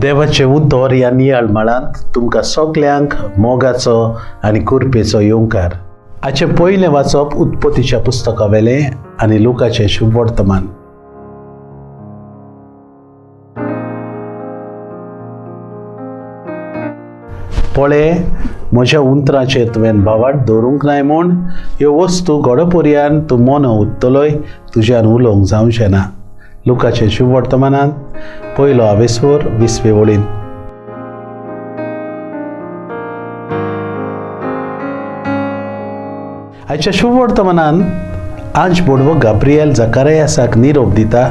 देवाचें उतर ह्या नियाळ मळांत तुमकां सगल्यांक मोगाचो आनी कृपेचो येवकार. हाचें पयलें वाचप उत्पत्तीच्या पुस्तका वेलें आनी लुकाचें शुभवर्तमान. पळे, म्हज्या उंतराचेर तुवें भावाट दवरूंक नाय म्हूण ह्यो वस्तू घडोपर्यान तूं मोनो उत्तलोय, तुज्यान उलोवंक जावचें ना. लुकाचें शुभवर्तमानांत पयलो आवेसवर 20वे वळीन. आयच्या शुभवर्तमानान आज बोडवो गाब्रियल जकारायासाक निरोप दिता.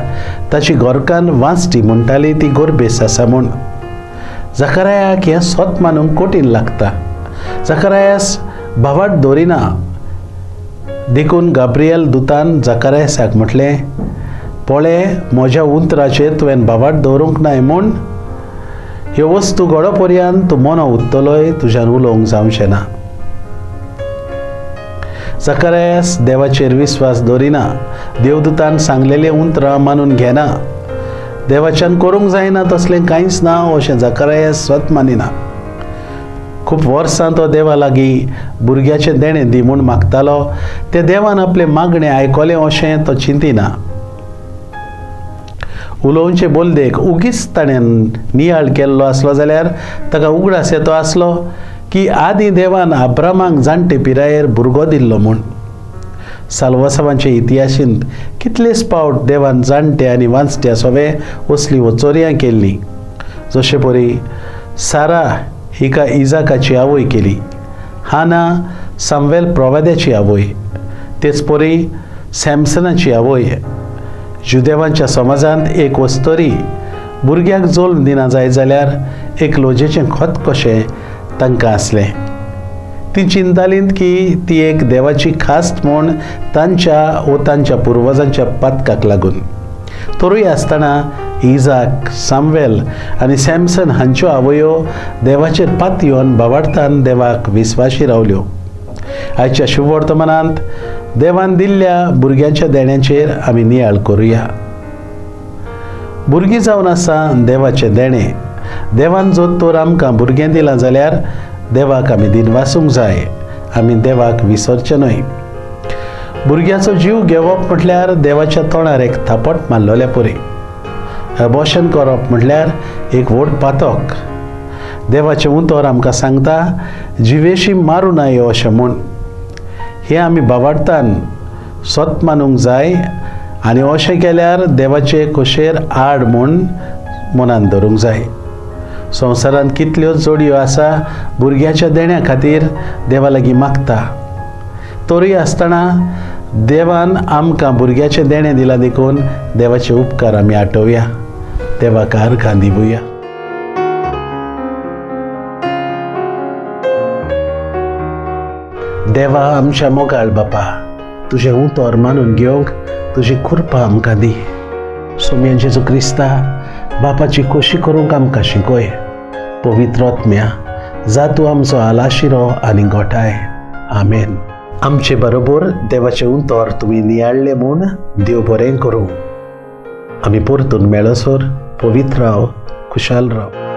ताची घरकान वांचटी म्हणटाली ती गोरबेस आसा म्हूण. जकारायाक हें सत मानूंक कठीण लागता. जकारायास भावाट दवरिना देखून गाब्रियल दुतान जकारायासाक म्हटलें, पळे, म्हज्या उंतराचेर तुवें भावाट दवरूंक नाय म्हूण ह्यो वस्तू घडोपर्यान तूं मोनो उत्तलोय, तुज्यान उलोवंक जावचें ना. जकारायास देवाचेर विस्वास दवरिना, देवदूतान सांगलेलें उंतरां मानून घेना, देवाच्यान करूंक जायना तसलें कांयच ना अशें जकारायास स्वत मानिना. खूब वर्सां तो देवा लागीं भुरग्याचें देणें दी म्हूण मागतालो. ते देवान आपलें मागणें आयकलें अशें तो चिंतिना. उलोवचे बोलदेक उगीच ताणें नियाळ केल्लो आसलो जाल्यार ताका उगडास येतो आसलो की आदीं देवान अब्रामाक जाणटे पिरायेर भुरगो दिल्लो म्हूण. साल्वासावांचे इतिहासींत कितलेच पावट देवान जाणटे आनी वांचट्या सोवे असली वचोरयां केल्ली. जशे परी सारा हिका इजाकाची आवय केली, हाना सामवेल प्रवाद्याची आवय, तेच परी सॅमसनाची आवय. जुदेवांच्या समाजांत एक वस्तरी भुरग्याक जल्म दिना जाय जाल्यार एक लोजेचें खत कशें तांकां आसलें. ती चिंतालींत की ती एक देवाची खास्त म्हूण तांच्या वो तांच्या पुर्वजांच्या पातकाक लागून. तरूय आसतना इजाक, सामवेल आनी सॅमसन हांच्यो आवयो देवाचेर पातयेवन भावार्थान देवाक विस्वाशी रावल्यो. आयच्या शुभवर्तमानांत देवान दिल्ल्या भुरग्यांच्या देण्याचेर आमी नियाळ करुया. भुरगीं जावन आसा देवाचें देणें. देवान जर तर आमकां भुरगें दिलां जाल्यार देवाक आमी दिनवासूंक जाय, आमी देवाक विसरचें न्हय. भुरग्याचो जीव घेवप म्हटल्यार देवाच्या तोंडार एक थापट मारलोल्या परी. अबॉर्शन करप म्हटल्यार एक व्हड पातक. देवाचें उतर आमकां सांगता, जिवेशी मारूं नये अशें म्हूण. हें आमी भावार्थान सत मानूंक जाय आनी अशें केल्यार देवाचे खोशेर आड म्हूण मनान धरूंक जाय. संवसारांत कितल्यो जोडयो आसा भुरग्याच्या देण्या खातीर देवा लागीं मागता, तरूय आसतना देवान आमकां भुरग्याचें देणें दिलां देखून देवाचे उपकार आमी आठोवया, देवाक अर्घां दिवया. देवा आमच्या मोगाळ बापा, तुजें उतर मानून घेवंक तुजी कृपा आमकां दी. सोम्या जेजू क्रिस्ता, बापाची खोशी करूंक आमकां शिकय. पवित्र आत्म्या, जा तूं आमचो आलाशिरो आनी गोठाय. आमेन. आमचे बरोबर देवाचें उतर तुमी नियाळ्ळें म्हूण देव बरें करूं. आमी परतून मेळसर पवित्र राव, खुशाल राव.